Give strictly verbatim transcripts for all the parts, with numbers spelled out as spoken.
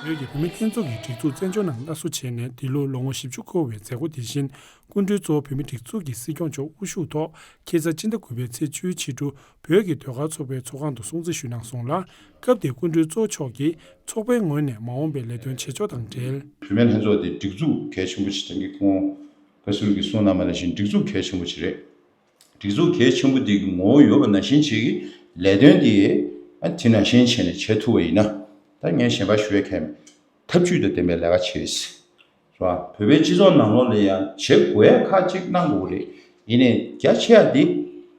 བོད་ཀྱི་བུད་མེད་ལྷན་ཚོགས་ཀྱི་སྒྲིག་འཛུགས་བཙན་བྱོལ་ནང་སླར་གསོ་བྱས་ནས་འདི་ལོ་ལོ་ངོ་བཞི་བཅུ་འཁོར་བའི་མཛད་སྒོ་དེ་བཞིན་སྐུ་མགྲོན་གཙོ་བོ་བོད་མིའི་སྒྲིག་འཛུགས་ཀྱི་སྲིད་སྐྱོང་མཆོག་དབུ་བཞུགས་ཐོག་ཁ་སང་སྤྱི་ཟླ་དགུ་པའི་ཚེས་བཅུའི་ཕྱི་དྲོ་བོད་ཀྱི་ཟློས་གར་ཚོགས་པའི་ཚོགས་ཁང་དུ་སྲུང་བརྩི་ཞུས་གནང་སོང་ལ། སྐབས་དེར་སྐུ་མགྲོན་གཙོ་བོ་མཆོག་གིས་ཚོགས་པའི་ངོས་ནས་མ་འོངས་པའི་ལས་དོན་བྱེད་ཕྱོགས་དང་འབྲེལ། བུད་མེད་ལྷན་ཚོགས་དེ་སྒྲིག་འཛུགས་གལ་ཆེན་པོ་ཞིག་དང་གི་ཁོང་བཀའ་ཟུར་གྱིས་གསུངས་གནང་བ་ནང་བཞིན་སྒྲིག་འཛུགས་གལ་ཆེན་པོ་ཞིག་རེད། སྒྲིག་འཛུགས་གལ་ཆེན་པོ་དེ་གི་ངོ་བོ་ཡོད་པ་ནང་བཞིན་བྱེད་ཀྱི་ལས་དོན་དེ་ཨ་དེ་ནང་བཞིན་བྱས་ནས་བྱེད་ཐུབ་པ་ཡིན་ན་ད་ངས་གཞན་པ་ཞུ་ཡ་གལ་མེད། ཐབས་ཇུས་དང་ལྡན་པའི་ལས་ཀ་བྱེད། རེད་བ། བོད་པའི་སྤྱི་ཚོགས་ནང་ལོགས་ལ་ཡང་བྱེད་དགོས་ཡ་ཁག་ཅིག་གནང་དགོས་རེད། ཡིན་ནའི་རྒྱ་ཆེ་ཡ་དེ་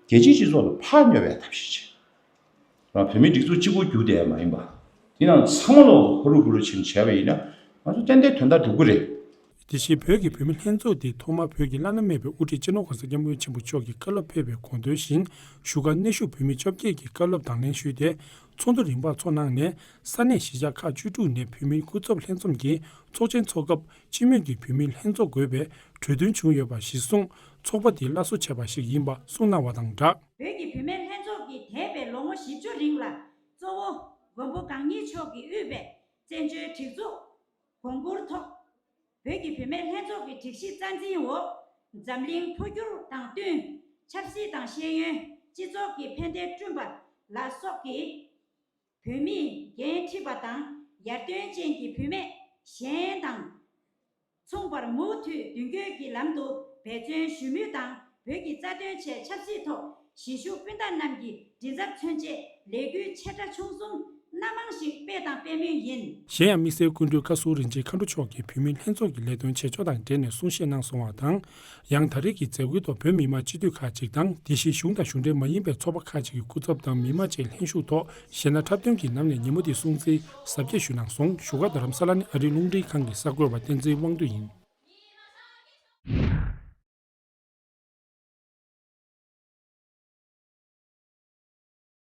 རྒྱལ་སྤྱིའི་སྤྱི་ཚོགས་ལ་ཕར་སྙོབ་པའི་ཐབས་ཤེས་བྱེད། རང་བོད་མིའི་སྒྲིག་འཛུགས་གཅིག་པུ་རྒྱུགས་བསྡད་ཡ་མ་ཡིན་པ། དེ་ནང་ཚང་མ་ལོ་ཧུ་རུ་ཧུ་རུ་ཕྱིན་བྱས་པ་ཡིན་ན་ང་ཚོ་ཏན་ཏན་དོན་དག་འགྲུབ་ཀྱི་རེད། དེ་བཞིན་བོད་ཀྱི་བུད་མེད་ལྷན་ཚོགས་འདི་ཐོག་མར་བོད་ཀྱི་བླ་ན་མེད་པའི་དབུ་ཁྲིད་སྤྱི་ནོར་༸གོང་ས་༸སྐྱབས་མགོན་ཆེན་པོ་མཆོག་གི་བཀའ་སློབ་ཕེབས་པའི་དགོངས་དོན་བཞིན་བཞུགས་སྒར་གནས་བཞུགས་བོད་མི་བཅོ་བརྒྱད་ཀྱིས་བཀའ་སློབ་དང་ལེན་ཞུས་ཏེ། ཚོགས་འདུ་རིམ་པར་ཚོགས་གནང་ནས་ས་གནས་གཞིས་ཆགས་ཁག་བཅུ་དྲུག་ནས་བོད་མིའི་སྐུ་ཚབ་ལྷན་འཛོམས་ཀྱིས་ཚོགས་ཆེན་འཚོགས་སྐབས་སྤྱི་མོས་ཀྱི་བུད་མེད་ལྷན་ཚོགས་དགོས་པའི་གྲོས་མཐུན་བྱུང་ཡོད་པ་གཞིར་བཟུང་ཚོགས་པ་འདི་སླར་གསོ་བྱས་པ་ཞིག་ཡིན་པ་གསུངས་གནང་བ་དང་སྦྲགས། བོད་ཀྱི་བུད་མེད་ལྷན་ཚོགས་ཀྱིས་འདས་པའི་ལོ་ངོ་བཞི་བཅུ་རིང་ལ་གཙོ་བོ་མགོན་པོ་གང་ཉིད་མཆོག་གིས་དབུས་པའི་བཙན་བྱོལ་སྒྲིག་འཛུགས་གོང་བཀུར་ཐོག་བོད་ཀྱི་བུད་མེད་ལྷན་ཚོགས་ཀྱི་སྒྲིག་གཞི་རྩ་འཛིན་འོག་འཛམ་གླིང་འཕོ་འགྱུར་དང་བསྟུན་ཆབ་སྲིད་དང་ཤེས་ཡོན་སྤྱི་ཚོགས་ཀྱི་ཕན་བདེ་བསྐྲུན་པ་ལ་སོགས་ཀྱི་བོད་མིས་འགན་འཁྲི་བ་དང་ཡར་ཐོན་ཅན་གྱི་བུད་མེད་གཞན་དང་མཚུངས་པར་མུ་མཐུད་མདུན་སྐྱོད་ཀྱི་ལམ་དུ་འབད་བརྩོན་ཞུ་མུས་དང་བོད་ཀྱི་རྩ་དོན་ཆེད་ཆབ་སྲིད་ཐོག་གཞིས་བཞུགས་སྤུན་ཟླ་རྣམས་ཀྱི་མགྲིན་ཚབ་མཚོན་ཆེད་ལས་འགུལ་ཆེ་ཕྲ་ཆུང་གསུམ་སྣ་མང་ཞིག་སྤེལ་དང་སྤེལ་མུས་ཡིན། གཞན་ཡང་དམིགས་བསལ་སྐུ་མགྲོན་བཀའ་ཟུར་རིན་ཆེན་མཁའ་འགྲོ་མཆོག་གིས་བུད་མེད་ལྷན་ཚོགས་ཀྱི་ལས་དོན་བྱེད་ཕྱོགས་དང་འབྲེལ་ནས་གསུང་བཤད་གནང་སོང་བ་དང་། ཡང་ད་རེས་ཀྱི་མཛད་སྒོའི་ཐོག་བོད་མི་མང་སྤྱི་འཐུས་ཁག་ཅིག་དང་དེ་བཞིན་གཞུང་དང་གཞུང་འབྲེལ་མ་ཡིན་པའི་ཚོགས་པ་ཁག་ཅིག་གི་སྐུ་ཚབ་དང་མི་མང་བཅས་ལྷན་ཞུགས་ཐོག་གཞས་སྣ་འཁྲབ་སྟོན་གྱི་ཉམས་ལེན་ཉིན་མོ་འདི་སྲུང་བརྩི་གཟབ་རྒྱས་ཞུས་གནང་སོང་། བཞུགས་སྒར་རྡ་རམ་ས་ལ་ནས་ཨ་རིའི་རླུང་འཕྲིན་ཁང་གི་གསར་འགོད་པ་བསྟན་འཛིན་དབང་འདུས་ཡིན།